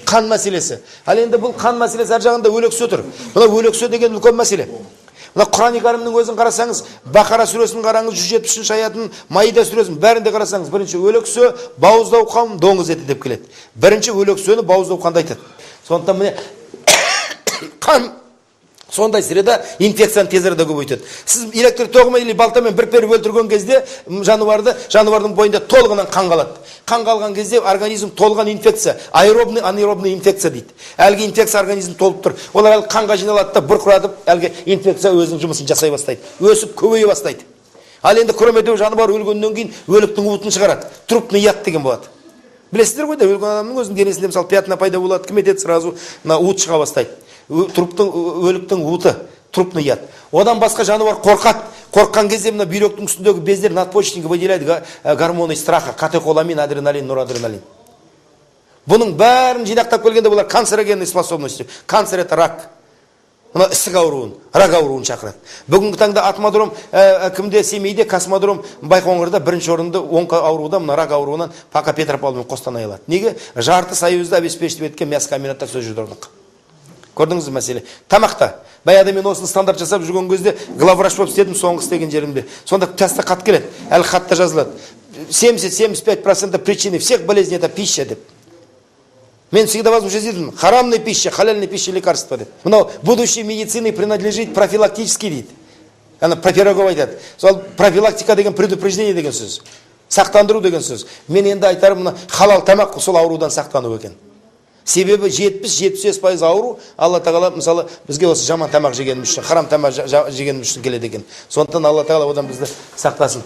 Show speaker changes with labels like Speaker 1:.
Speaker 1: Қан мәселесі. Ал енді бұл қан мәселесі, ар жағында өлексе тұр. Мына өлексе деген үлкен мәселе. Мына Құран Кәрімнің өзін қарасаңыз, Бақара сүресін қараңыз, 173-аятын, Маида сүресін, бәрінде қарасаңыз, бірінші өлексе, бауыздау қан, доңыз еті деп келеді. Бірінші өлексе, бауыздау қанды айтады. Сондықтан, міне, қан сондай среда инфекцияны тез арада көбейтеді. Сіз электр тоғымен или балтамен бір періп өлтірген кезде жануарды, жануардың бойында толығынан қан қалады. Қан қалған кезде организм толған инфекция, аэробный, анаэробный инфекция дейді. Әлгі инфекция организм толып тұр. Олар әлгі қанға жиналады да, бұрқыратып, әлгі инфекция өзінің жұмысын жасай бастайды, өсіп, көбейе бастайды. Ал енді, кроме того, жануар өлгеннен кейін өліктің уытын шығарады, трупный яд деген болады. Білесіздер ғой да, өлген адамның өзінің денесінде, мысалы, пятна пайда болады, кім етеді, сразу мына уыт шыға бастайды. Труптың, өліктің уыты, трупный яд. Одан басқа жануар қорқады. Қорыққан кезде мына бүйректің үстіндегі бездер, надпочечники, выделяет гормоны страха: катехоламин, адреналин, норадреналин. Бұның бәрін жинақтап келгенде, бұлар канцерогенный способности. Канцер — это рак. Мына ісік ауруын, рак ауруын шақырады. Бүгінгі таңда атмодром кімде, Семейде, космодром Байқоңырда бірінші орынды онко ауруда, мына рак ауруынан пока Петропавл мен Қостанай алады. Неге? Жарты союзды обеспечить еткен мясокомбинаттар сол жерде орналасқан. Көрдіңіз бе, мәселе тамақта. Баяғыда мен осыны стандарт жасап жүрген кезде главврач болып істедім соңғы істеген жерімде. Сонда часто хат келеді. Әлі хатта жазылады: 70-75% причины всех болезней — это пища деп. Мен всегда возмущаюсь едім: харамная пища, халяльная пища — лекарство деп. Мынау будущей медицине принадлежит профилактический дейді. Ана Пирогов айтады. Сол профилактика деген предупреждение деген сөз, сақтандыру деген сөз. Мен енді айтарым, мына халал тамақ сол аурудан сақтану екен. Себебі 70-75% ауру, Алла тағала, мысалы, бізге осы жаман тамақ жегеніміз үшін, харам тамақ жегеніміз үшін келеді екен. Сондықтан Алла тағала одан бізді сақтасын.